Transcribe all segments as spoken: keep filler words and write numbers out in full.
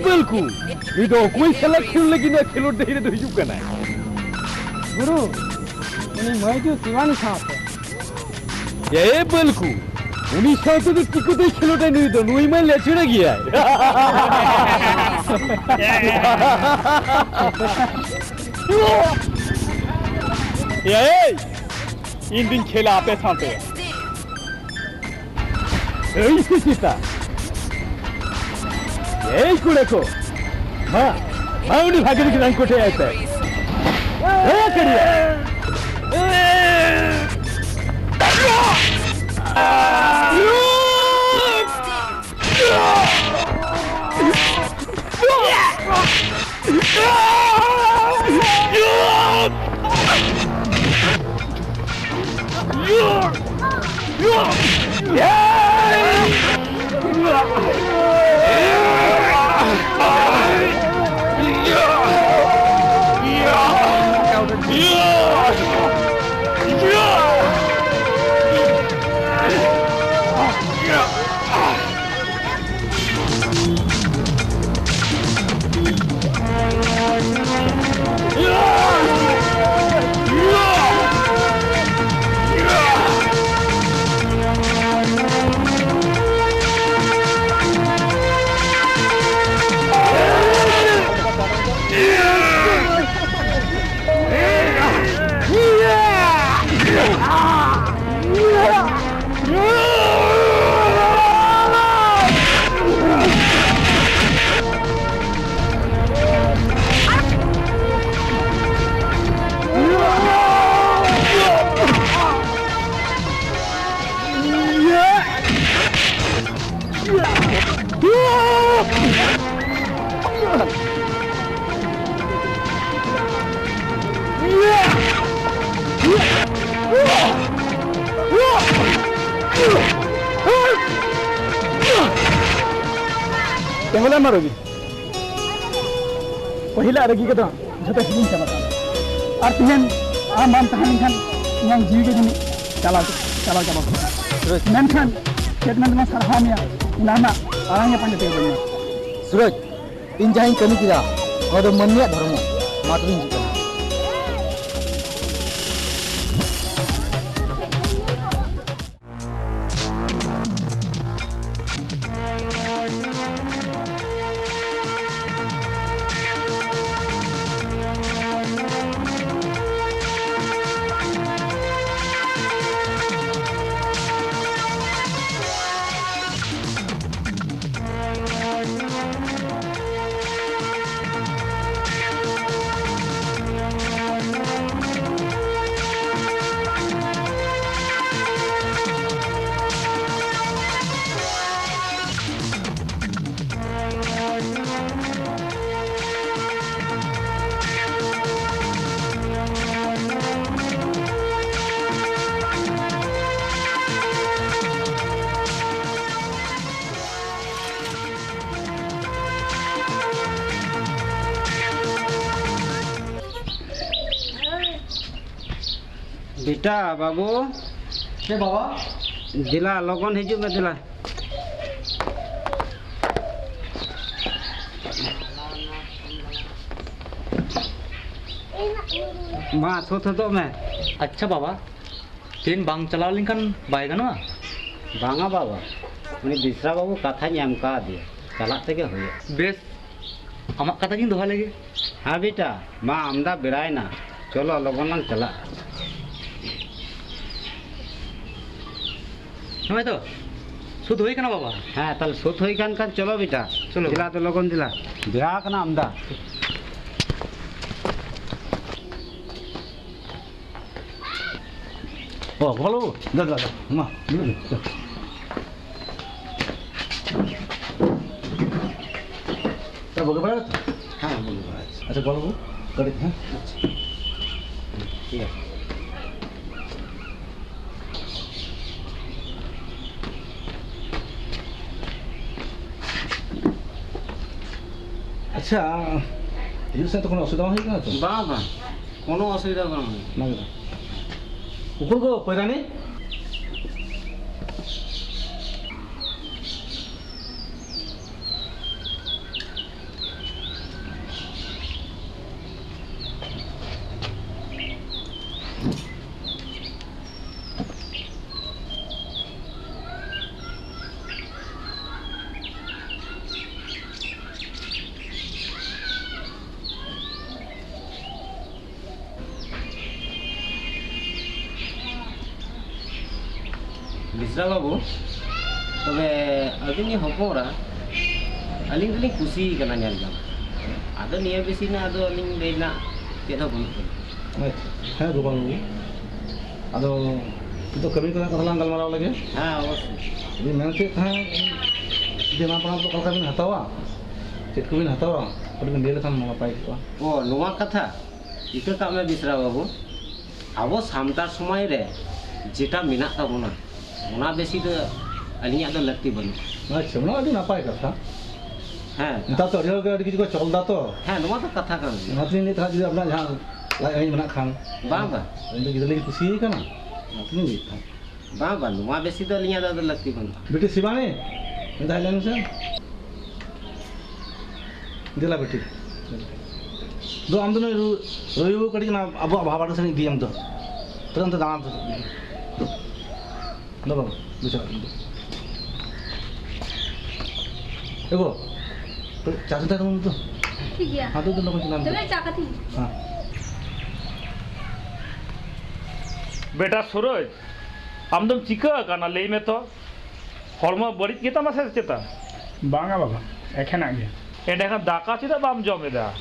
ᱵᱟᱹᱞᱠᱩ, ᱱᱩᱭ ᱫᱚ ᱚᱠᱚᱭ ᱥᱟᱞᱟᱜ ᱠᱷᱮᱞ ᱞᱟᱹᱜᱤᱫ ᱱᱚᱣᱟ ᱠᱷᱮᱞᱳᱰ ᱰᱟᱹᱦᱤ ᱨᱮᱫᱚ ᱦᱤᱡᱩᱜ ᱠᱟᱱᱟᱭ? ᱜᱩᱨᱩ, ᱩᱱᱤ ᱢᱟᱹᱭ ᱫᱚ ᱥᱤᱵᱟᱱᱤ ᱥᱟᱶᱛᱮ᱾ ᱮ ᱵᱟᱹᱞᱠᱩ, ᱩᱱᱤ ᱥᱟᱶᱛᱮ ᱫᱚ ᱪᱤᱠᱟᱹᱛᱮᱭ ᱠᱷᱮᱞᱳᱰᱟᱭ ᱱᱩᱭ ᱫᱚ? ᱱᱩᱭ ᱢᱟᱭ ᱞᱮᱪᱲᱟ ᱜᱮᱭᱟᱭ᱾ ᱮᱭ, ᱤᱧ ᱫᱩᱧ ᱠᱷᱮᱞᱟ ᱟᱯᱮ ᱥᱟᱶᱛᱮ᱾ ᱮᱭ ᱥᱩᱪᱤᱛᱟ! ᱮᱭ ᱠᱚᱲᱟ ᱠᱚ! ᱢᱟ, ᱢᱟ ᱩᱱᱤ ᱵᱷᱟᱜᱮ ᱞᱮᱠᱟ ᱨᱟᱝ ᱠᱚᱴᱮ ᱟᱭ ᱯᱮ᱾ ᱦᱮᱸ, ᱠᱟᱹᱨᱤᱭᱟ! ᱛᱤᱸᱜᱩ ᱞᱮᱱ ᱢᱟ ᱨᱚᱵᱤ᱾ ᱯᱟᱹᱦᱤᱞᱟᱜ ᱨᱟᱹᱜᱤ ᱠᱚᱫᱚ ᱡᱷᱚᱛᱚ ᱦᱤᱲᱤᱧ ᱪᱟᱵᱟ ᱠᱟᱜ ᱢᱮ᱾ ᱟᱨ ᱛᱮᱦᱮᱧ ᱟᱢ ᱵᱟᱢ ᱛᱟᱦᱮᱸ ᱞᱮᱱᱠᱷᱟᱱ ᱤᱧᱟᱹᱜ ᱡᱤᱣᱤ ᱜᱮ ᱡᱟᱹᱱᱤᱡ ᱪᱟᱞᱟᱣ, ᱪᱟᱞᱟᱣ ᱪᱟᱵᱟ ᱠᱚᱜᱼᱟ᱾ ᱥᱩᱨᱚᱡᱽ᱾ ᱢᱮᱱᱠᱷᱟᱱ ᱪᱮᱫ ᱢᱮᱱᱛᱮ ᱵᱚᱱ ᱥᱟᱨᱦᱟᱣ ᱢᱮᱭᱟ, ᱚᱱᱟ ᱨᱮᱱᱟᱜ ᱟᱲᱟᱝ ᱜᱮ ᱯᱟᱸᱡᱟ ᱛᱮᱜᱮ ᱵᱟᱹᱧ ᱧᱟᱢᱟ᱾ ᱥᱩᱨᱚᱡᱽ, ᱤᱧ ᱡᱟᱦᱟᱸᱧ ᱠᱟᱹᱢᱤ ᱠᱮᱫᱟ, ᱱᱚᱣᱟ ᱫᱚ ᱢᱟᱹᱱᱢᱤᱭᱟᱜ ᱫᱷᱚᱨᱢᱚ᱾ ᱢᱟ ᱛᱚᱵᱮᱧ ᱦᱤᱡᱩᱜ ᱠᱟᱱᱟ᱾ ᱵᱮᱴᱟ, ᱵᱟᱹᱵᱩ᱾ ᱪᱮᱫ ᱵᱟᱵᱟ? ᱫᱮᱞᱟ, ᱞᱚᱜᱚᱱ ᱦᱤᱡᱩᱜ ᱢᱮ, ᱫᱮᱞᱟ᱾ ᱢᱟ, ᱥᱩᱛ ᱦᱚᱫᱚᱜ ᱢᱮ᱾ ᱟᱪᱪᱷᱟ ᱵᱟᱵᱟ, ᱛᱮᱦᱮᱧ ᱵᱟᱝ ᱪᱟᱞᱟᱣ ᱞᱮᱱᱠᱷᱟᱱ ᱵᱟᱭ ᱜᱟᱱᱚᱜᱼᱟ? ᱵᱟᱝᱟ ᱵᱟᱵᱟ, ᱩᱱᱤ ᱵᱤᱥᱨᱟ ᱵᱟᱹᱵᱩ ᱠᱟᱛᱷᱟᱧ ᱮᱢ ᱠᱟᱣᱫᱮᱭᱟ, ᱪᱟᱞᱟᱜ ᱛᱮᱜᱮ ᱦᱩᱭᱩᱜᱼᱟ᱾ ᱵᱮᱥ, ᱟᱢᱟᱜ ᱠᱟᱛᱷᱟ ᱜᱤᱧ ᱫᱚᱦᱚ ᱞᱮᱜᱮ᱾ ᱦᱮᱸ ᱵᱮᱴᱟ, ᱢᱟ ᱟᱢᱫᱟ ᱵᱮᱲᱟᱭᱮᱱᱟ, ᱪᱚᱞᱚ ᱞᱚᱜᱚᱱ ᱞᱟᱝ ᱪᱟᱞᱟᱜ᱾ ᱱᱚᱜᱼᱚᱭ ᱛᱚ, ᱥᱩᱫ ᱦᱩᱭ ᱠᱟᱱᱟ ᱵᱟᱵᱟ᱾ ᱦᱮᱸ, ᱛᱟᱦᱞᱮ ᱥᱩᱫ ᱦᱩᱭ ᱠᱟᱱ ᱠᱷᱟᱱ ᱪᱚᱞᱚ ᱵᱮᱴᱟ᱾ ᱪᱚᱞᱚ᱾ ᱫᱮᱞᱟ ᱛᱚ ᱞᱚᱜᱚᱱ ᱫᱮᱞᱟ, ᱵᱮᱲᱟ ᱠᱟᱱᱟ ᱟᱢᱫᱟ᱾ ᱚ, ᱜᱳᱯᱟᱞ ᱵᱟᱹᱵᱩ, ᱫᱮ, ᱫᱮ, ᱫᱮ, ᱢᱟ, ᱫᱩᱲᱩᱵ ᱢᱮ, ᱫᱮ᱾ ᱛᱟ ᱵᱩᱜᱤ ᱵᱟᱲᱟ ᱜᱮᱛᱚ? ᱦᱮᱸ, ᱵᱩᱜᱤ ᱵᱟᱲᱟ ᱜᱮ᱾ ᱟᱪᱪᱷᱟ, ᱜᱳᱯᱟᱞ ᱵᱟᱹᱵᱩ, ᱠᱟᱹᱴᱤᱡ, ᱦᱮᱸ? ᱟᱪᱪᱷᱟ, ᱴᱷᱤᱠ ᱟᱪᱷᱮ᱾ ᱟᱪᱪᱷᱟ, ᱦᱤᱡᱩᱜ ᱥᱮᱱ ᱛᱚ ᱠᱳᱱᱳ ᱚᱥᱩᱵᱤᱫᱷᱟ ᱵᱟᱝ ᱦᱩᱭᱩᱜ ᱠᱟᱱᱟ ᱛᱚ? ᱵᱟᱝ, ᱵᱟᱝ, ᱠᱳᱱᱳ ᱚᱥᱩᱵᱤᱫᱷᱟ ᱵᱟᱝ ᱦᱩᱭᱩᱜ ᱠᱟᱱᱟ᱾ ᱵᱟᱝ᱾ ᱩᱠᱩᱨ ᱜᱳ ᱯᱚᱭᱨᱟᱱᱤ? ᱵᱮᱥᱨᱟ ᱵᱟᱹᱵᱩ, ᱛᱚᱵᱮ ᱟᱹᱵᱤᱱᱤᱡ ᱦᱚᱯᱚᱱ ᱮᱨᱟ ᱟᱹᱞᱤᱧ ᱫᱚᱞᱤᱧ ᱠᱩᱥᱤ ᱠᱟᱱᱟ ᱧᱮᱞ ᱡᱚᱝ᱾ ᱟᱫᱚ ᱱᱤᱭᱟᱹ ᱵᱮᱥᱤ ᱨᱮᱱᱟᱜ ᱟᱫᱚ ᱟᱹᱞᱤᱧ ᱞᱟᱹᱭ ᱨᱮᱱᱟᱜ ᱪᱮᱫ ᱦᱚᱸ ᱵᱟᱹᱱᱩᱜ ᱛᱟᱹᱞᱤᱧᱟ᱾ ᱟᱪᱪᱷᱟ, ᱦᱮᱸ ᱜᱳᱯᱟᱞ ᱵᱟᱹᱵᱩ, ᱟᱫᱚ ᱱᱤᱛᱚᱜ ᱠᱟᱹᱢᱤ ᱠᱚᱨᱮᱱᱟᱜ ᱠᱟᱛᱷᱟ ᱞᱟᱝ ᱜᱟᱞᱢᱟᱨᱟᱣ ᱞᱮᱜᱮ᱾ ᱦᱮᱸ, ᱚᱵᱚᱥᱥᱳᱭ᱾ ᱤᱧ ᱢᱮᱱ ᱦᱚᱪᱚᱭᱮᱫ ᱛᱟᱦᱮᱸᱫ ᱡᱮ ᱱᱚᱣᱟ ᱯᱟᱲᱟ ᱫᱚ ᱚᱠᱟ ᱞᱮᱠᱟ ᱵᱤᱱ ᱦᱟᱛᱟᱣᱟ, ᱪᱮᱫ ᱠᱚᱵᱤᱱ ᱦᱟᱛᱟᱣᱟ, ᱠᱟᱹᱴᱤᱡ ᱵᱤᱱ ᱞᱟᱹᱭ ᱞᱮᱠᱷᱟᱱ ᱱᱟᱯᱟᱭ ᱠᱚᱜᱼᱟ᱾ ᱚ, ᱱᱚᱣᱟ ᱠᱟᱛᱷᱟ? ᱤᱠᱟᱹ ᱠᱟᱜ ᱢᱮ ᱵᱮᱥᱨᱟ ᱵᱟᱹᱵᱩ, ᱟᱵᱚ ᱥᱟᱱᱛᱟᱲ ᱥᱚᱢᱟᱡᱽ ᱨᱮ ᱡᱮᱴᱟ ᱢᱮᱱᱟᱜ ᱛᱟᱵᱚᱱᱟ, ᱚᱱᱟ ᱵᱮᱥᱤ ᱫᱚ ᱟᱹᱞᱤᱧᱟᱜ ᱫᱚ ᱞᱟᱹᱠᱛᱤ ᱵᱟᱹᱱᱩᱜᱼᱟ᱾ ᱟᱪᱪᱷᱟ, ᱚᱱᱟ ᱟᱹᱰᱤ ᱱᱟᱯᱟᱭ ᱠᱟᱛᱷᱟ᱾ ᱦᱮᱸ᱾ ᱱᱮᱛᱟᱨ ᱛᱚ ᱟᱹᱰᱤ ᱦᱚᱲ ᱜᱮ ᱟᱹᱰᱤ ᱠᱤᱪᱷᱩ ᱠᱚ ᱪᱚᱞ ᱫᱟ ᱛᱚ᱾ ᱦᱮᱸ, ᱱᱚᱣᱟ ᱫᱚ ᱠᱟᱛᱷᱟ ᱠᱟᱱ ᱜᱮᱭᱟ᱾ ᱚᱱᱟᱛᱮᱞᱤᱧ ᱞᱟᱹᱭᱮᱫ ᱛᱟᱦᱮᱸᱫ, ᱡᱩᱫᱤ ᱟᱵᱤᱱᱟᱜ ᱡᱟᱦᱟᱸ ᱞᱟᱡ ᱟᱹᱭ ᱢᱮᱱᱟᱜ ᱠᱷᱟᱱ᱾ ᱵᱟᱝ, ᱵᱟᱝ᱾ ᱟᱹᱞᱤᱧ ᱫᱚ ᱜᱤᱫᱽᱨᱟᱹ ᱞᱤᱧ ᱠᱩᱥᱤᱭᱟᱭ ᱠᱟᱱᱟ, ᱚᱱᱟᱛᱮᱞᱤᱧ ᱞᱟᱹᱭᱮᱫ ᱛᱟᱦᱮᱸᱫ᱾ ᱵᱟᱝ, ᱵᱟᱝ, ᱱᱚᱣᱟ ᱵᱮᱥᱤ ᱫᱚ ᱟᱹᱞᱤᱧᱟᱜ ᱫᱚ ᱟᱫᱚ ᱞᱟᱹᱠᱛᱤ ᱵᱟᱹᱱᱩᱜᱼᱟ᱾ ᱵᱤᱴᱤ ᱥᱤᱵᱟᱱᱤ, ᱢᱤᱫ ᱫᱷᱟᱣ ᱦᱮᱡ ᱞᱮᱱ ᱢᱮᱥᱮ᱾ ᱫᱮᱞᱟ ᱵᱤᱴᱤ᱾ ᱫᱩ, ᱟᱢ ᱫᱚ ᱱᱩᱭ ᱨᱩ-, ᱨᱩᱭ ᱵᱟᱹᱵᱩ ᱠᱟᱹᱴᱤᱡ ᱚᱱᱟ ᱟᱵᱚᱣᱟᱜ ᱵᱟᱦᱟ ᱵᱟᱲᱮ ᱥᱮᱱ ᱤᱫᱤᱭᱮᱢ ᱫᱚ᱾ ᱛᱚᱵᱮ ᱚᱱᱛᱮ ᱫᱟᱬᱟᱱ ᱛᱮ᱾ ᱫᱚ ᱵᱟᱹᱵᱩ, ᱫᱩ ᱪᱟᱞᱟᱜ ᱠᱟᱱᱟ᱾ ᱮ ᱜᱳ, ᱪᱟ ᱪᱚᱸᱫᱟᱭ ᱛᱟᱵᱚᱱ ᱛᱚ᱾ ᱴᱷᱤᱠ ᱜᱮᱭᱟ᱾ ᱦᱮᱸ, ᱫᱩ, ᱫᱩ, ᱞᱚᱜᱚᱱ ᱪᱚᱸᱫᱟᱭ ᱢᱮ᱾ ᱛᱚᱵᱮ ᱪᱟ ᱠᱟᱹᱴᱤᱡ᱾ ᱦᱮᱸ᱾ ᱵᱮᱴᱟ ᱥᱩᱨᱚᱡᱽ, ᱟᱢ ᱫᱚᱢ ᱪᱤᱠᱟᱹ ᱟᱠᱟᱱᱟ ᱞᱟᱹᱭ ᱢᱮ ᱛᱚ? ᱦᱚᱲᱢᱚ ᱵᱟᱹᱲᱤᱡ ᱜᱮᱛᱟᱢᱟ ᱥᱮ ᱪᱮᱛᱟ? ᱵᱟᱝᱟ ᱵᱟᱵᱟ, ᱮᱠᱷᱮᱱᱟᱜ ᱜᱮ᱾ ᱮᱸᱰᱮᱠᱷᱟᱱ ᱫᱟᱠᱟ ᱪᱮᱫᱟᱜ ᱵᱟᱢ ᱡᱚᱢ ᱮᱫᱟ?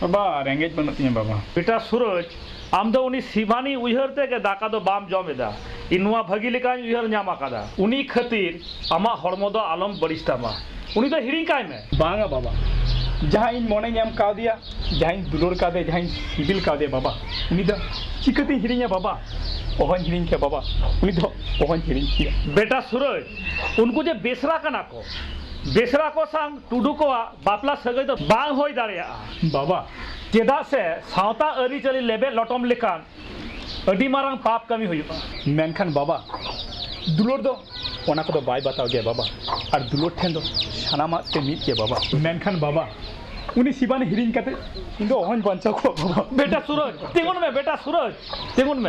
ᱵᱟᱵᱟ, ᱨᱮᱸᱜᱮᱡ ᱵᱟᱹᱱᱩᱜ ᱛᱤᱧᱟᱹ ᱵᱟᱵᱟ᱾ ᱵᱮᱴᱟ ᱥᱩᱨᱚᱡᱽ, ᱟᱢ ᱫᱚ ᱩᱱᱤ ᱥᱤᱵᱟᱱᱤ ᱩᱭᱦᱟᱹᱨ ᱛᱮᱜᱮ ᱫᱟᱠᱟ ᱫᱚ ᱵᱟᱢ ᱡᱚᱢ ᱮᱫᱟ᱾ ᱤᱧ ᱱᱚᱣᱟ ᱵᱷᱟᱹᱜᱤ ᱞᱮᱠᱟᱧ ᱩᱭᱦᱟᱹᱨ ᱧᱟᱢ ᱟᱠᱟᱫᱟ᱾ ᱩᱱᱤ ᱠᱷᱟᱹᱛᱤᱨ ᱟᱢᱟᱜ ᱦᱚᱲᱢᱚ ᱫᱚ ᱟᱞᱚᱢ ᱵᱟᱹᱲᱤᱡ ᱛᱟᱢᱟ᱾ ᱩᱱᱤ ᱫᱚ ᱦᱤᱲᱤᱧ ᱠᱟᱭ ᱢᱮ᱾ ᱵᱟᱝᱟ ᱵᱟᱵᱟ, ᱡᱟᱦᱟᱸ ᱤᱧ ᱢᱚᱱᱮᱧ ᱮᱢ ᱠᱟᱣᱫᱮᱭᱟ, ᱡᱟᱦᱟᱸᱧ ᱫᱩᱞᱟᱹᱲ ᱠᱟᱣᱫᱮᱭᱟ, ᱡᱟᱦᱟᱸᱧ ᱥᱤᱵᱤᱞ ᱠᱟᱣᱫᱮᱭᱟ ᱵᱟᱵᱟ, ᱩᱱᱤ ᱫᱚ ᱪᱤᱠᱟᱹᱛᱤᱧ ᱦᱤᱲᱤᱧᱟ ᱵᱟᱵᱟ? ᱚᱦᱚᱧ ᱦᱤᱲᱤᱧ ᱠᱮᱭᱟ ᱵᱟᱵᱟ, ᱩᱱᱤ ᱫᱚ ᱚᱦᱚᱧ ᱦᱤᱲᱤᱧ ᱠᱮᱭᱟ᱾ ᱵᱮᱴᱟ ᱥᱩᱨᱚᱡᱽ, ᱩᱱᱠᱩ ᱡᱮ ᱵᱮᱥᱨᱟ ᱠᱟᱱᱟ ᱠᱚ, ᱵᱮᱥᱨᱟ ᱠᱚ ᱥᱟᱶ ᱴᱩᱰᱩ ᱠᱚᱣᱟᱜ ᱵᱟᱯᱞᱟ ᱥᱟᱹᱜᱟᱹᱭ ᱫᱚ ᱵᱟᱝ ᱦᱩᱭ ᱫᱟᱲᱮᱭᱟᱜᱼᱟ᱾ ᱵᱟᱵᱟ᱾ ᱪᱮᱫᱟᱜ ᱥᱮ ᱥᱟᱶᱛᱟ ᱟᱹᱨᱤᱪᱟᱹᱞᱤ ᱞᱮᱵᱮᱫ ᱞᱚᱴᱚᱢ ᱞᱮᱠᱟᱱ ᱟᱹᱰᱤ ᱢᱟᱨᱟᱝ ᱯᱟᱯ ᱠᱟᱹᱢᱤ ᱦᱩᱭᱩᱜᱼᱟ᱾ ᱢᱮᱱᱠᱷᱟᱱ ᱵᱟᱵᱟ, ᱫᱩᱞᱟᱹᱲ ᱫᱚ ᱚᱱᱟ ᱠᱚᱫᱚ ᱵᱟᱭ ᱵᱟᱛᱟᱣ ᱜᱮᱭᱟ ᱵᱟᱵᱟ, ᱟᱨ ᱫᱩᱞᱟᱹᱲ ᱴᱷᱮᱱ ᱫᱚ ᱥᱟᱱᱟᱢᱟᱜ ᱛᱮ ᱢᱤᱫ ᱜᱮᱭᱟ ᱵᱟᱵᱟ᱾ ᱢᱮᱱᱠᱷᱟᱱ ᱵᱟᱵᱟ, ᱩᱱᱤ ᱥᱤᱵᱟᱱᱤ ᱦᱤᱲᱤᱧ ᱠᱟᱛᱮ ᱤᱧ ᱫᱚ ᱚᱦᱚᱧ ᱵᱟᱧᱪᱟᱣ ᱠᱚᱜᱼᱟ ᱵᱟᱵᱟ᱾ ᱵᱮᱴᱟ ᱥᱩᱨᱚᱡᱽ, ᱛᱤᱸᱜᱩᱱ ᱢᱮ, ᱵᱮᱴᱟ ᱥᱩᱨᱚᱡᱽ, ᱛᱤᱸᱜᱩᱱ ᱢᱮ᱾